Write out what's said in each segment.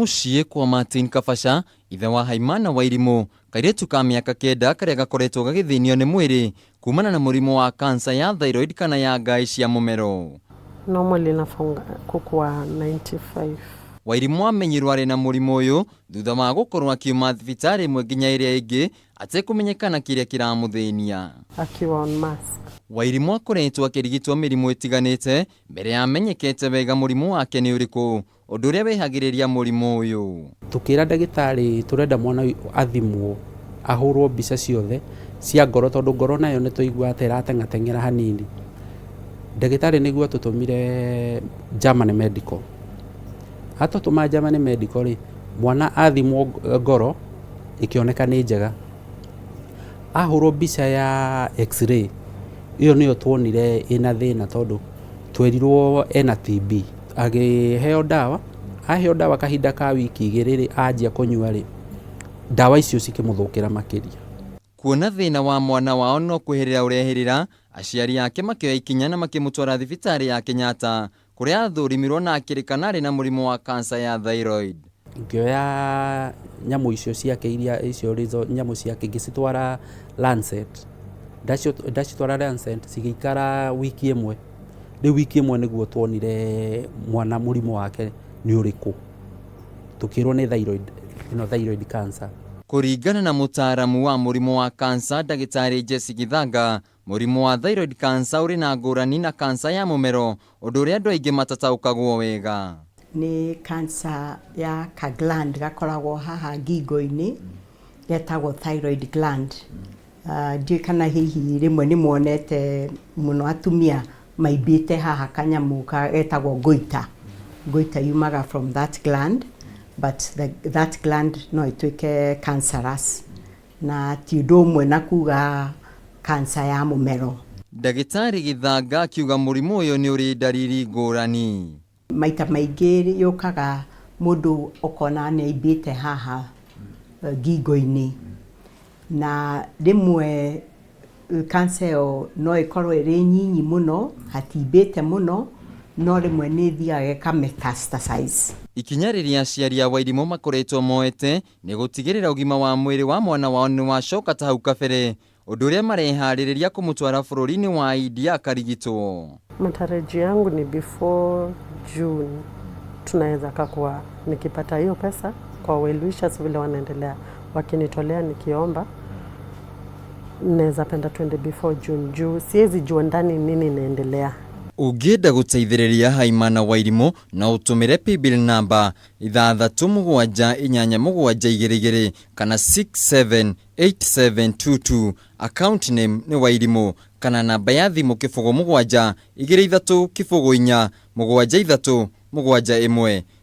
Mũciĩ kwa Martin Kabaca, ithe wa Haimana Wairimũ, kairĩtu ka mĩaka kenda karĩa gakoretwo gagĩthĩnio nĩ mwĩrĩ kumana na mũrimũ wa cancer ya thyroid kana ya ngaĩ cia mũmero. Normally nafunga kukua 95. Wairimũ amenyirwo arĩ na mũrimũ ũyũ thutha wa gũkorwo akiuma thibitarĩ ĩmwe nginya ĩrĩa ĩngĩ atekũmenyekana kĩrĩa kĩramũthĩnia. Akiwa on mask. Wairimũ akoretwo akĩrigitwo mĩrimũ ĩtiganĩte mbere ya amenyekete wega mũrimũ wake nĩ ũrĩkũ, ũndũ ũrĩa wĩhagĩrĩria mũrimũ ũyũ. Tũkĩra ndagĩtarĩ tũrenda mwana ũyũ athimwo, ahũrwo mbica ciothe cia ngoro tondũ ngoro nayo nĩ twaiguaga ta ĩrateng'ateng'era hanini. Ndagĩtarĩ nĩguo atũtũmire Germany Medical. Atũtũma Germany Medical rĩ, mwana athimwo ngoro ĩkĩoneka nĩ njega. Ahũrwo mbica ya x-ray, ĩyo nĩyo tuonire ĩna thĩna tondũ twerirwo ena TB. Agĩheo ndawa, aheo ndawa kahinda ka wiki igĩrĩ rĩ, anjia kũnyua rĩ, ndawa icio cikĩmũthũkĩra makĩria. Kuona thĩna wa mwana wao no kwĩhĩrĩra ũrehĩrĩra, aciari ake makĩoya ikinya na makĩmũtwara thibitarĩ ya Kenyatta kũrĩa athũrimirwo na akĩrĩkana arĩ na mũrimũ wa cancer ya thyroid. Ngĩoya nyamũ icio ciake iria icio nyamũ ciake ngĩcitwara Lancet, ndacitwara Lancet cigĩikara wiki ĩmwe, rĩu wiki ĩmwe nĩguo tuonire mwana mũrimũ wake nĩ ũrĩkũ, tũkĩrwo nĩ thyroid, ĩno thyroid cancer. Kũringana na mũtaaramu wa mũrimũ wa cancer ndagĩtarĩ Jesse Githanga, mũrimũ wa thyroid cancer ũrĩ na ngũrani na cancer ya mũmero, ũndũ ũrĩa andũ aingĩ matataũkagwo wega. Nĩ cancer ya ka gland gakoragwo haha ngingo-inĩ getagwo thyroid gland. Ndiũĩ kana hihi rĩmwe nĩ muonete mũno atumia maimbĩte haha kanyamũ getagwo goiter. Goiter yumaga from that gland, but that gland no ĩtuĩke cancerous na ti ũndũ ũmwe na kuga cancer ya mũmero. Ndagĩtarĩ Githanga akiuga mũrimũ ũyũ nĩ ũrĩ ndariri ngũrani. Maita maingĩ yũkaga mũndũ ũkona nĩ aimbĩte haha ngingo-inĩ, na rĩmwe cancer ĩyo no ĩkorwo ĩrĩ nyinyi mũno, hatimbĩte mũno, no rĩmwe nĩ ĩthiaga ĩka metastasize. Ikinya rĩrĩa aciari a Wairimũ makoretwo moete nĩ gũtigĩrĩra ũgima wa mwĩrĩ wa mwana wao nĩ wacoka ta hau kabere, ũndũ ũrĩa mareharĩrĩria kũmũtwara bũrũri-inĩ wa India akarigitwo. Matarajio yangu ni before June tunaweza kakua, nikipata hiyo pesa kwa well wishers vile wanaendelea wakinitolea nikiomba, naweza penda tuende before June juu siwezi jua ndani nini inaendelea. Ũngĩenda gũteithĩrĩria Haimana Wairimũ no ũtũmĩre paybill namba 67872 kana 678722, account name nĩ Wairimũ, kana namba ya thimũ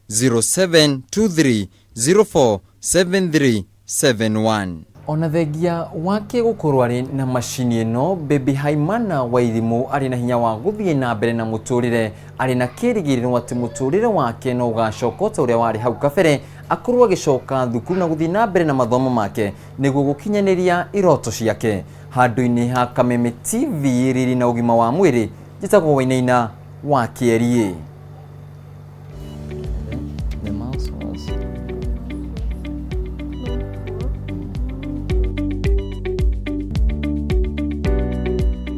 0 7 2 3 0 4 7 3 7 1 0723 04 73 71. Ona thengia wake gũkorwo arĩ na macini ĩno, Baby Haimana Wairimũ arĩ na hinya wa gũthiĩ na mbere na mũtũrĩre, arĩ na kĩrĩgĩrĩro atĩ mũtũrĩre wake no ũgacoka ta ũrĩa warĩ hau kabere, akorwo agĩcoka thukuru na gũthiĩ na mbere na mathomo make nĩguo gũkinyanĩria iroto ciake. Handũ-inĩ ha Kameme TV, riri na ũgima wa mwĩrĩ, njĩtagwo Wainaina wa Kĩeriĩ.